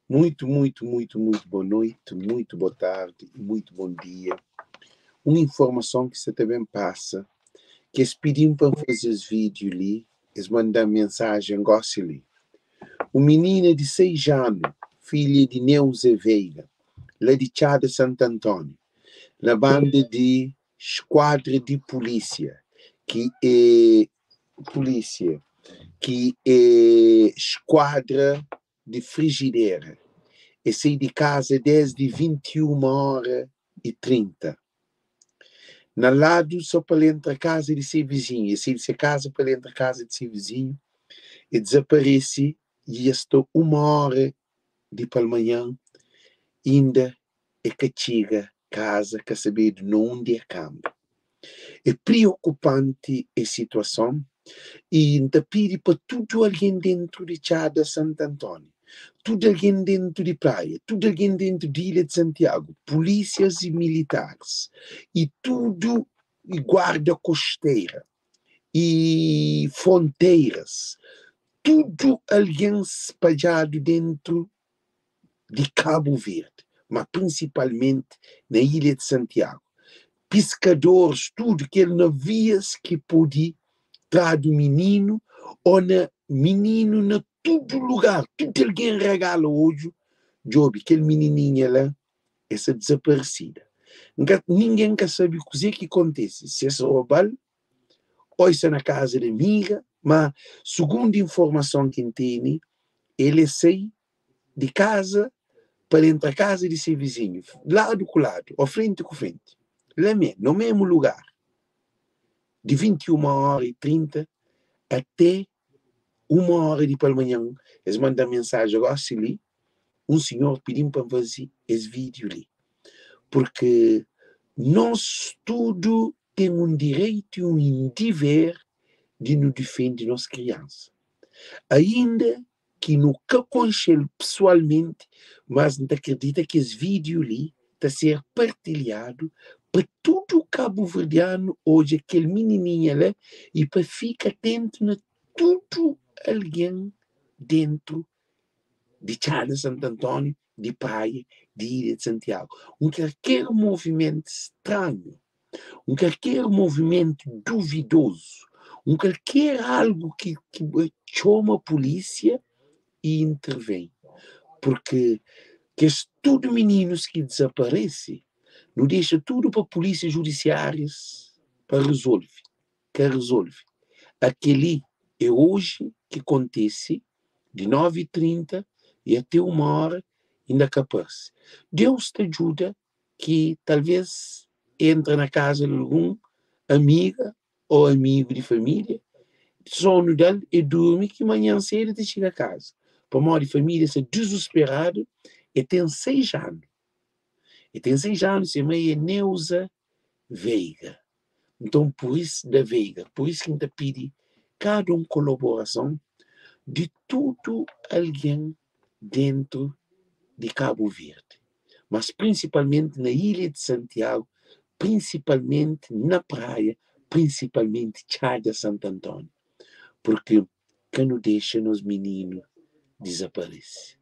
Muito, muito, muito, muito boa noite, muito boa tarde e muito bom dia. Un informason ki sa ta ben pasa, ki es pidi-m pa N faze es vídiu li, es manda-m mensajen gósi li. Un minina di 6 anu, filha di Neuza Veiga, la di Txada Santu Antóniu, na banda di skuadra di pulísia, ki é pulísia, ki é skuadra di frijidera. E sai di kaza desdi 21 óra y 30. Na ladu so pa el entra kaza di se vizinhu. E sai di se kaza pa el entra kaza di se vizinhu. E dizaparese y dja sta uma óra di palmanhan inda e ka txiga kaza, ka sabedu na undi e kanba. É priokupanti es situason y N ta pidi pa tudu algen dentu di Txada Santu Antóniu, tudu algen dentu di Praia, tudu algen dentu di Ilha di Santiagu, pulísias y militaris y tudu guarda kosteira y fronteiras, tudu algen spadjadu dentu di Kabu Verdi, ma prinsipalmenti na Ilha di Santiagu, piskadoris, tudu kel navias ki pode tradu mininu o na mininu na tudu lugar, tudu algen regala odju, djobe kel minininha la, e sta dizaparesida. Nka, ningen ka sabe kuze ki kontese, si es roba-l o e sta na kaza di amiga, ma sugundu informason ki N tene, el e sai di kaza pa el entra kaza di se vizinhu, ladu ku ladu, o frenti ku frenti, la me, no memu lugar, di 21 óra y 30 ate uma óra di palmanhan. Es manda-m mensajen gósi li, un sinhor pidi-m pa N faze es vídiu li, purki nos tudu ten un direitu y un diver di nu difende nos kriansa, ainda ki nu ka konxe-l pesoalmenti, mas N ta kridita ki es vídiu li ta ser partilhadu pa tudu kabuverdianu odja kel minininha la y pa fika atentu na tudu algen dentu di Txada Santu Antóniu, di Praia, di Ilha di Santiagu. Un kalker movimentu stranhu, un kalker movimentu duvidozu, un kalker algu ki ki txoma pulísia y intervém, purki kes tudu mininus ki dizaparese, nu dexa tudu pa pulísia judisiárias pa rezolve, ka rezolve. Akeli é oji ki kontese di 9 y 30 y ate uma óra inda ka parse. Deus ta djuda ki talvês entra na kaza di algun amiga ô amigu di família, sonu da-l, e durmi ki manhan sedu e ta txiga kaza, pamodi família sta dizusperadu. E ten 6 anu, e ten 6 anu, se mai é Neuza Veiga. Nton, pur is da Veiga, pur is ki N ta pidi kada un kolaborason di tudu algen dentu di Kabu Verdi, mas prinsipalmenti na Ilha di Santiagu, prinsipalmenti na Praia, prinsipalmenti Txada Santu Antóniu, purki ka nu dexa nos mininu dizaparese.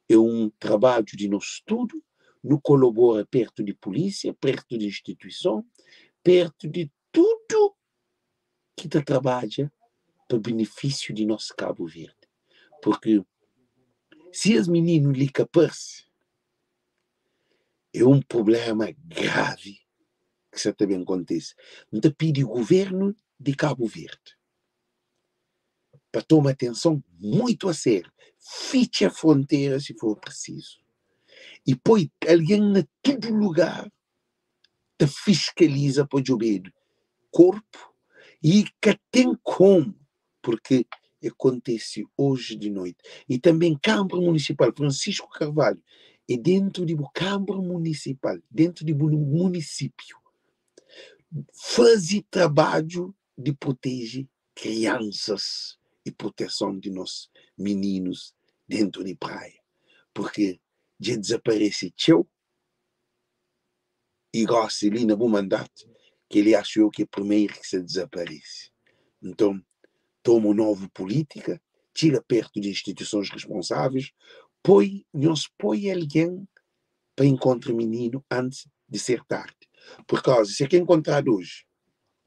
É un trabadju di nos tudu nu kolabora pertu di pulísia, pertu di instituison, pertu di tudu ki ta trabadja pa benefísiu di nos Kabu Verdi, purki si es mininu li ka parse, é un prubléma gravi ki sa ta ben kontise. N ta pidi Guvernu di Kabu Verdi pa toma atenson muitu a sériu, fitxa frontera si for prisizu y poi algen na tudu lugar ta fiskaliza pa djobedu korpu y ka ten komu, purki e kontese oji di noiti. Y tanben Kanbra Munisipal, Francisco Carvalho, e dentu di bu Kanbra Munisipal, dentu di bu munisípiu, faze trabadju di proteje kriansas y proteson di nos mininus dentu di Praia, purki dja dizaparese txeu y gosi li na bu mandatu, kel-li axu eu ki é primeru ki sa dizaparese. Nton, toma un novu pulítika, txiga pertu di instituisons responsáveis. Poi, nhos poi algen pa inkontra mininu antis di ser tardi. Pur kauza, si e ka inkontradu oji,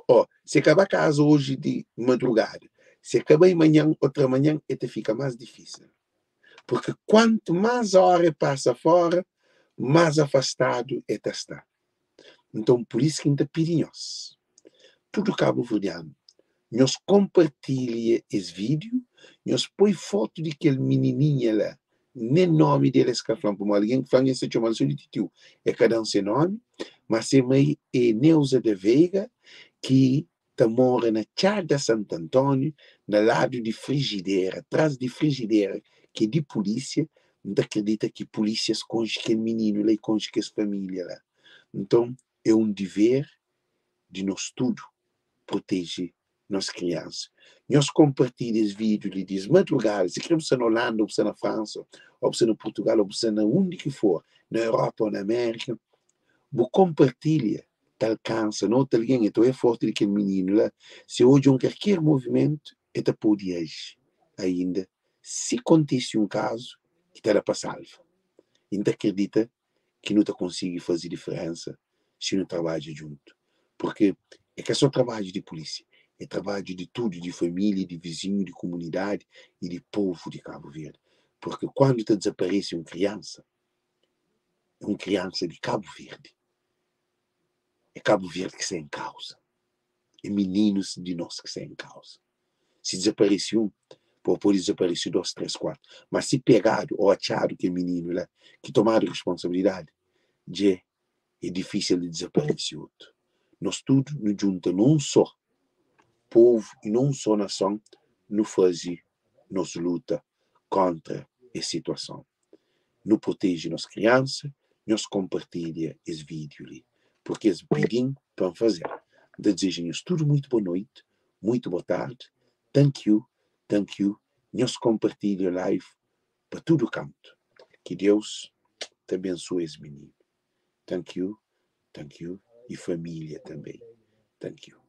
o si e ka ba kaza oji di madrugada, si e ka bai manhan, otramanhan, e ta fika más difísil. Purki kuantu más óra e pasa fóra, más afastadu e ta sta. Nton, pur isu ki N ta pidi nhos, tudu kabuverdianu, nhos konpartilha es vídiu, nhos poi fotu di kel minininha la, nen nomi del es ka fla-m, pamodi algen ki fla-m es ta txoma-l so di titiu, e ka da-m se nomi, ma se mai é Neuza da Veiga, ki ta mora na Txada Santu Antóniu, na ladu di frijidera, tras di frijidera ki é di pulísia, N ta kridita ki pulísias konxe kel mininu la i konxe kes família la. Nton, é un diver di nos tudu proteje nos kriansa. Nhos konpartilha es vídiu li di es madrugada, si kre bu sta na Olanda, ô bu sta na Fransa, ô bu sta na Purtugal, ô bu sta na undi ki for, na Europa ô na Amérika, bu konpartilha ta alkansa na otu algen, e ta oia forti di kel mininu la, si e odja un kalker movimentu, e ta pode aji ainda si kontise un kazu ki ta da pa salva. I N ta kridita ki nu ta konsigi faze diferensa si nu trabadja djuntu. Purki é ka so trabadju di pulisia, é trabadju di tudu, di familia, di vizinhu, di kumunidadi i di povu di Kabu Verdi. Purki kuandu ta dizaparese un kriansa, é un kriansa di Kabu Verdi. É Kabu Verdi ki sta en kauza. É mininus di nos ki sta en kauza. Si dizaparese un, po pode dizaparese dos, tres, kuatu. Ma si pegadu o atxadu kel mininu la, ki tomadu responsabilidadi, dje é difísil di dizaparese otu. Nos tudu nu djunta na un só povu i na un só nason, nu faze nos luta kontra es situason. Nu proteje nos kriansa, nhos konpartilha es vídiu li, purki es pidi-m pa N faze-l. N ta dizeja nhos tudu muitu bo noiti, muitu bo tardi. Thank you, thank you. Nhos konpartilha live pa tudu kantu. Ki Deus ta abensua es mininu. Thank you, thank you. I família tanbe. Thank you.